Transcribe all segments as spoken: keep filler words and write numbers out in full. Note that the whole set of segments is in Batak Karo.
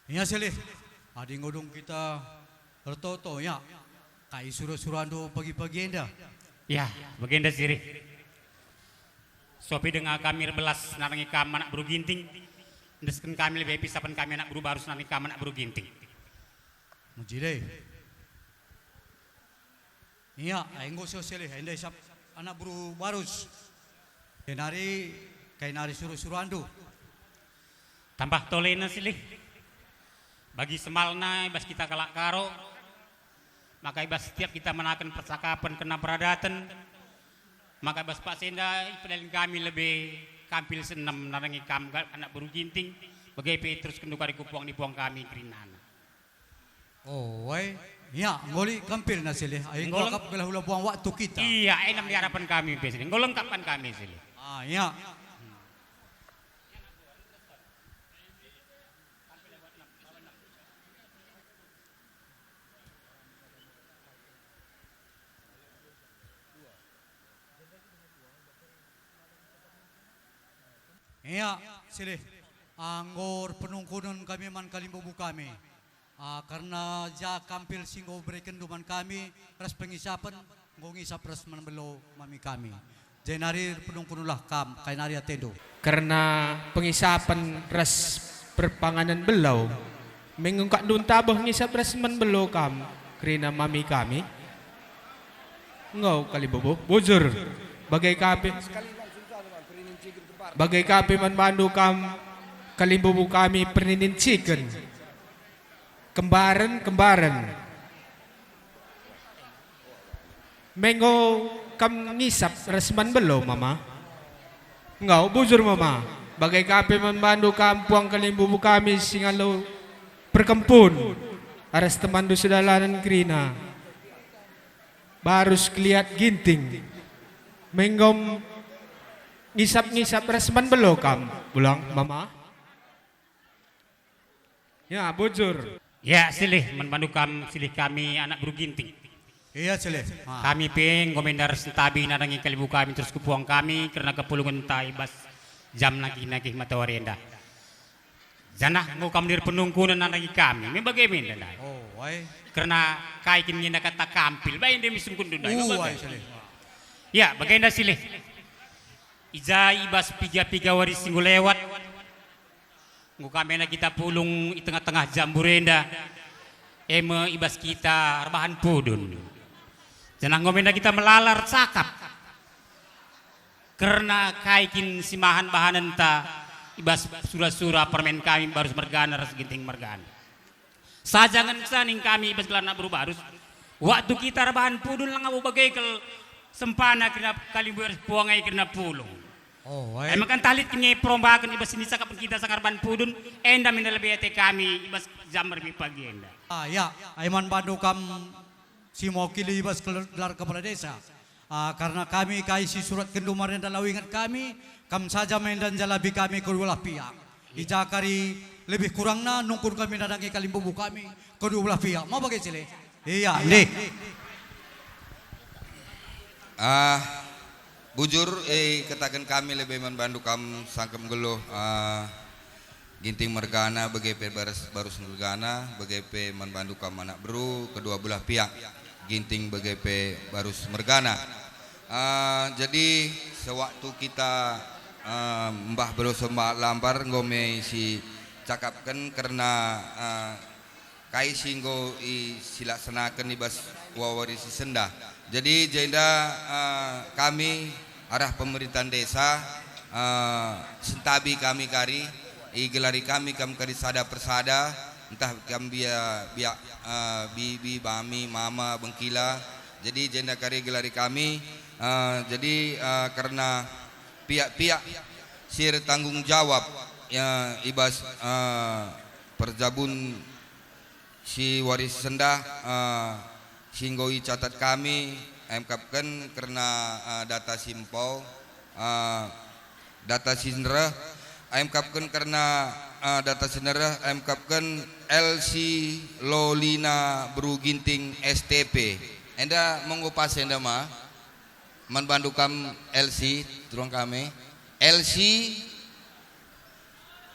Ia silih, adi nggo dung kita ertoto, ia, kai sura-surandu pagi-pagi enda? Ya, bagenda silih. Sopi denga kami erbelas nandangi kam anak beru Ginting, endesken kami lebe pisapen kami anak beru Barus nandangi kam anak beru Ginting. Mejile. Ia, enggo sio silih, enda isap anak beru Barus. Jenari, kai nari sura-surandu? Tambah tolena silih. Bagi semalna i bas kita kalak Karo, maka i bas setiap kita menaken percakapen kena peradaten, maka i bas paksa enda ipedalin kami lebe kampil senem nandangi kam ga-, anak beru Ginting, bage pe terus kendu kari ku puang ni puang kami kerinana. Oh, ai. Ia, enggo lit kampilna silih. Ai, enggo leng- akap gelah ula buang waktu kita. Ia, enam diarapen kami pe silih. Enggo lengkapkan kami silih. Ah, ia. Ia, silih. Enggo erpenungkunen kami man kalimbubu kami. Ah, kerna ja kampil si enggo berekenndu man kami ras pengisapen, enggo ngisap ras man belo mami kami. Jenari erpenungkunlah kam, kai nari atendu. Kerna pengisapen ras perpanganen belo, menggo kak ndun tabeh ngisap ras man belo kam, kerina mami kami? Enggo kalimbubu, bujur. Bage ka pe, bage ka pe man bandu kam, kalimbubu kami, perninin ciken. Kembaren, kembaren. Menggo kam ngisap ras man belo, mama? Enggo, bujur, mama. Bage ka pe man bandu kam puang kalimbubu kami si ngalo perkempun, ras temanndu sedalanen kerina. Barus Keliat Ginting. Menggo ngisap-ngisap ras man belo kam, puang, mama? Ya, bujur. Ya, silih, man bandu kam, silih kami, anak beru Ginting. Ia, silih. Ah. Kami pe enggo mendar sentabi nandangi kalimbubu kami terus ku puang kami, kerna kepulungenta i bas jam nangkih-nangkih matawari enda. Janah enggo kam ndir penungkunen nandangi kami, me bage me enda ndai. Oh, ai. Kerna kai kin ngena kata kampil, bain de misungkun ndai, me Oh, bage. Ai, silih. Ya, bagenda silih. I ja i bas piga-piga wari si enggo lewat, enggo ka mena kita pulung i tengah-tengah jambur enda, e me i bas kita erbahan pudun. Janah enggo mena kita melala ercakap kerna kai kin si mahan bahanenta i bas sura-sura permen kami Barus mergana ras Ginting mergana. Saja ngenca ning kami i bas gelarna beru Barus. Waktu kita erbahan pudun langa bage kal sempana kerina kalimbubu puang ai kerina pulung. Oh, ai. Emang kan talit kene perombaken i bas ini cakap kita sanga erbahan pudun, enda mina lebe ate kami i bas jam remi pagi enda. Ah, ya, ai man bandu kam si mewakili i bas kel-, gelar kepala desa. Ah, karena kami kai si surat kendu marenda lau ingat kami, kam saja menda njalabi kami kedua belah pihak. I ja kari lebih kurangna nungkun kami nandangi kalimbubu kami kedua belah pihak. Ma bage cele? Iya, ndih. Ah, bujur, eh, kataken kami lebe man bandu kam sangkep nggeluh, ah, Ginting mergana bage pe Barus, Barus mergana bage pe man bandu kam anak beru kedua belah pihak, Ginting bage pe Barus mergana. Ah, jadi sewaktu kita, ah, mbah beru sembah lambar enggo me si cakapken kerna, ah, kai si enggo i-, silaksanaken i bas wari si sendah. Jadi, jenda, eh, kami arah pemerintahan desa, eh, sentabi kami kari, igelari kami kam kari sada persada, ntah kam bia-, biak, eh, bibi, bami, mama, bengkila. Jadi, jenda kari gelari kami, eh, jadi, eh, kerna piak-piak si ertanggung jawab, ya, i bas, eh, perjabun si wari sendah, eh, si enggo icatat kami, emkapken kerna, eh, data si mpau, eh, data si ndereh, emkapken kerna, eh, data si ndereh, emkapken L C Lolina Beru Ginting S T P. Enda monggo pas enda ma, man bandu kam L C, turang kami. L C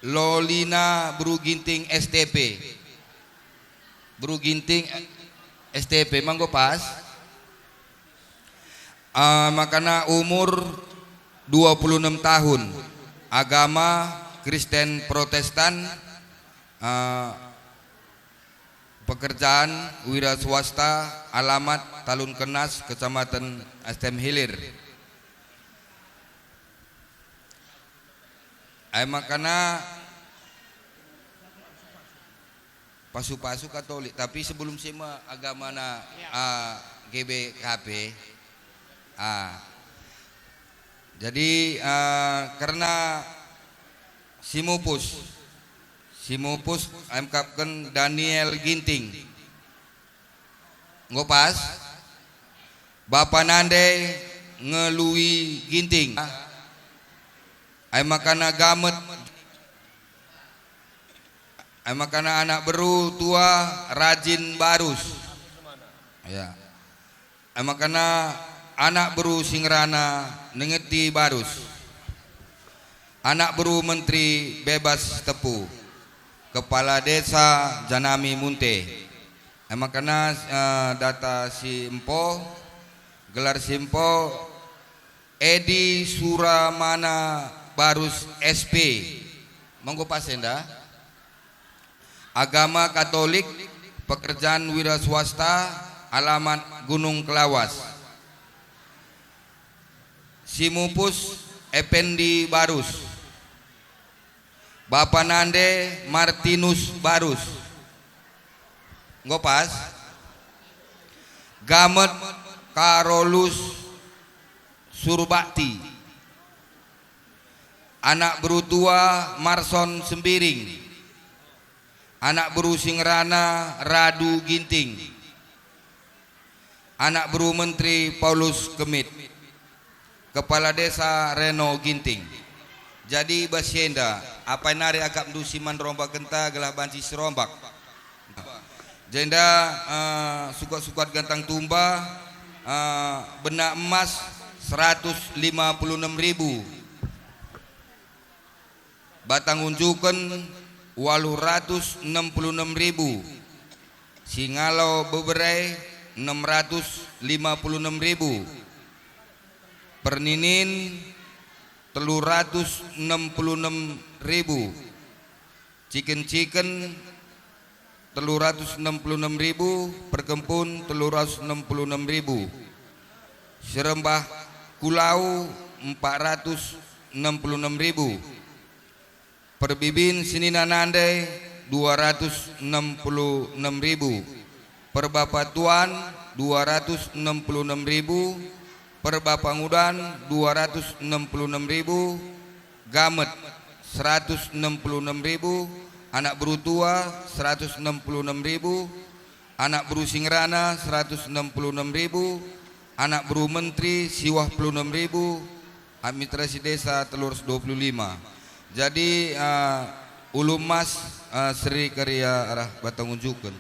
Lolina Beru Ginting S T P. Beru Ginting, eh, S T P, ma enggo pas? Ah, makana umur dua puluh enam tahun, agama Kristen Protestan, ah, pekerjaan wira swasta, alamat Talun Kenas, Kecamatan S T M Hilir. Ai makana pasu-pasu Katolik, tapi sebelum si me agamana, ah, G B K P. Ah. Jadi, ah, kerna si mupus, si mupus emkapken Daniel Ginting. Enggo pas? Bapa nande ngelui Ginting. Ai makana gamet. Ai makana anak beru tua rajin barus. Ya. Ai makana anak beru si ngerana nengeti barus. Anak beru menteri bebas tepu. Kepala desa Janami Munte. Ai makana, eh, data si empo, gelar si empo, Edi Suramana Barus S P. Ma enggo pas enda? Agama Katolik, pekerjaan wira swasta, alamat Gunung Kelawas. Si mupus Ependi Barus. Bapa nande Martinus Barus. Enggo pas? Gamet Karolus Surbakti. Anak beru tua Marson Sembiring. Anak beru si ngerana Radu Ginting. Anak beru menteri Paulus Kemit. Kepala desa Reno Ginting. Jadi i bas si enda, apai nari akapndu si man rombakenta gelah banci serombak. Jenda, eh, sukat-sukat gantang tumba, eh, bena emas seratus lima puluh enam ribu. Batang unjuken waluh ratus enem puluh enem ribu, singalo bebere enem ratus lima puluh enem ribu, perninin telu ratus enem puluh enem ribu, ciken-ciken telu ratus enem puluh enem ribu, perkempun telu ratus enem puluh enem ribu, serembah kulau empat ratus enem puluh enem ribu, perbibin senina nande dua ratus enem puluh enem ribu, perbapatuan dua ratus enem puluh enem ribu, perbapangudan dua ratus enem puluh enem ribu, gamet seratus enem puluh enem ribu, anak beru tua seratus enem puluh enem ribu, anak beru si ngerana seratus enem puluh enem ribu, anak beru menteri siwah puluh enem ribu, administrasi desa telu ratus dua puluh lima. Jadi, eh, ulu emas, eh, seri karia arah batang unjuken.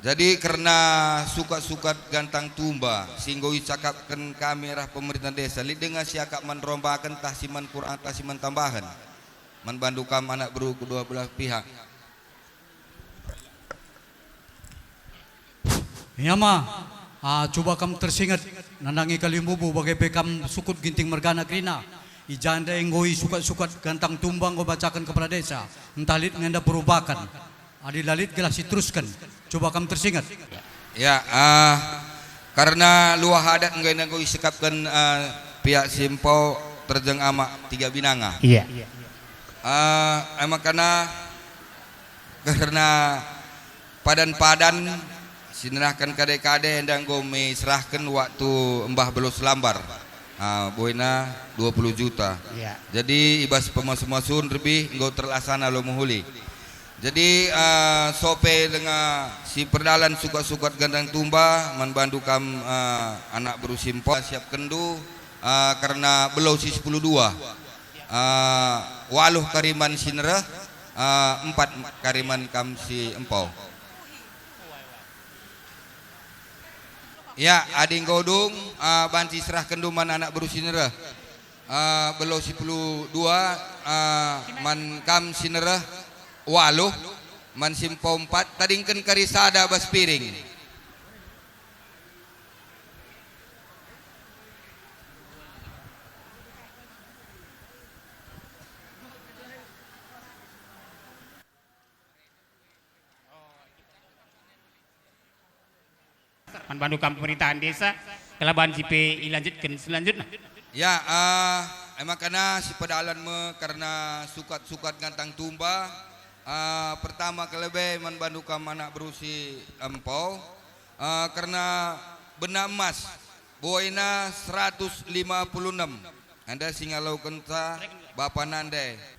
Jadi kerna sukat-sukat gantang tumba si enggo icakapken kami arah pemerintah desa, lit denga si akap man rombaken tah si man kurang tah si man tambahen man bandu kam anak beru kedua belah pihak. Ia ma, ah, cuba kam tersinget nandangi kalimbubu bage pe kam sukut Ginting mergana kerina. I ja ndai enggo isukat-sukat gantang tumba enggo bacaken kepala desa, ntah lit nge enda perubakan. Adi la lit gelah siterusken, cuba kam tersinget. Ya, ah, karena luah adat enggo enda enggo isekapken, ah, pihak si empo terjeng amak tiga binanga. Iya. Ah, emang karena, karena padan-padan si nerahken kade-kade enda enggo me serahken waktu embah belos lambar. Ah, buena dua puluh juta. Iya. Jadi, i bas pemasu-masun rebih enggo terlaksana lo mehuli. Jadi, ah, sope denga si perdalan sukat-sukat gandang tumba man bandu kam, ah, anak beru si empo siapkenndu, ah, kerna belau si sepuluh dua. Ah, waluh kariman si nereh, ah, empat kariman kam si empo. Ya, adi enggo dung, ah, banci serahkenndu man anak beru si nereh. Ah, belau si puluh dua, Ah, man kam si nereh waluh, man si mpo empat, tadingken kari sada bas piring. Man bandu kam pemerintahan desa, kelaban si pe ilanjutken selanjutna. Ya, ah, e maka na si pedalan me kerna sukat-sukat ngantang tumba. Ah, pertama kal lebe man bandu kam anak beru si empo, ah, kerna bena emas, buaina seratus lima puluh enem. Enda si ngalokenca bapa nande.